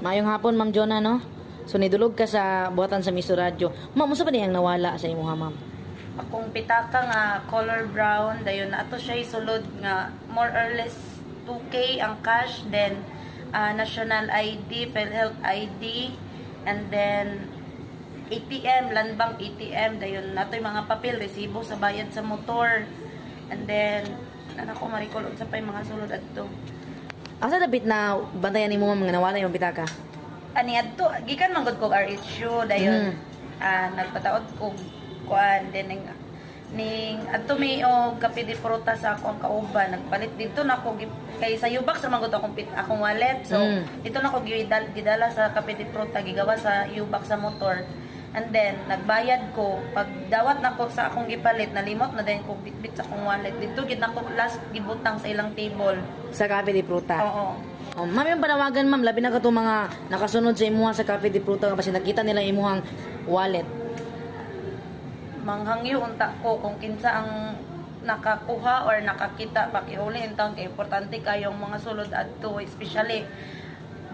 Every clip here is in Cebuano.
Maayong hapon, Ma'am Jonah, no? So nidulog ka sa buhatan sa Miso Radyo. Ma'am, unsa ba ang nawala sa imuha, ma'am? Akong pitaka nga color brown, dayon na ato siya sulod nga more or less 2K ang cash, then national ID, PhilHealth ID, and then ATM, Land Bank ATM, dayon natoy mga papel, resibo sa bayad sa motor. And then ano ko ma-recall unsa pa yung mga sulod adto. Asa dapit na bantayan nimo, ma'am, nga nawala imong pitaka? Ani adto gikan man gud kog RHU, dayon nagpataod kog kuan, then ning adto mi og Kape de Prutas sa akong kauban, nagpalit didto na ako kay sa U-Box ra man gud akong wallet, so dito na ako gidala sa Kape de Prutas, gigawa sa U-Box sa motor, and then nagbayad ko. Pag dawat nako sa akong gipalit, nalimot na din ko bitbit sa akong wallet. Didto gid nako last gibutang sa ilang table. Sa Cafe de Pruta. Oo. Oh, ma'am, yung panawagan, ma'am, labi na ka mga nakasunod sa imuha sa Cafe de Pruta nga kasi nakita nila imuhang wallet. Manghangyo unta ko kung kinsa ang nakakuha or nakakita, pakiuli intang kay importante kayong mga sulod adto. Especially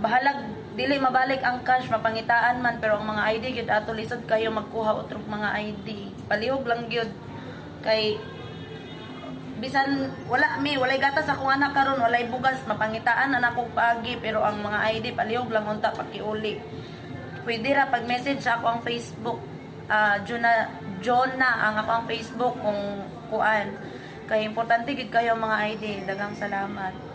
bahalag dili mabalik ang cash, mapangitaan man, pero ang mga ID gyud ato, lisod kayo magkuha utrog mga ID. Palihog lang gyud kay bisan wala mi, walay gatas akong anak karon, walay bugas, mapangitaan na nako paagi, pero ang mga ID, palihog lang unta pakiuli. Pwede ra pag message sa ako ang Facebook, Jona Jona ang ako ang Facebook kung kuan, kay importante gid kayo ang mga ID. Daghang salamat.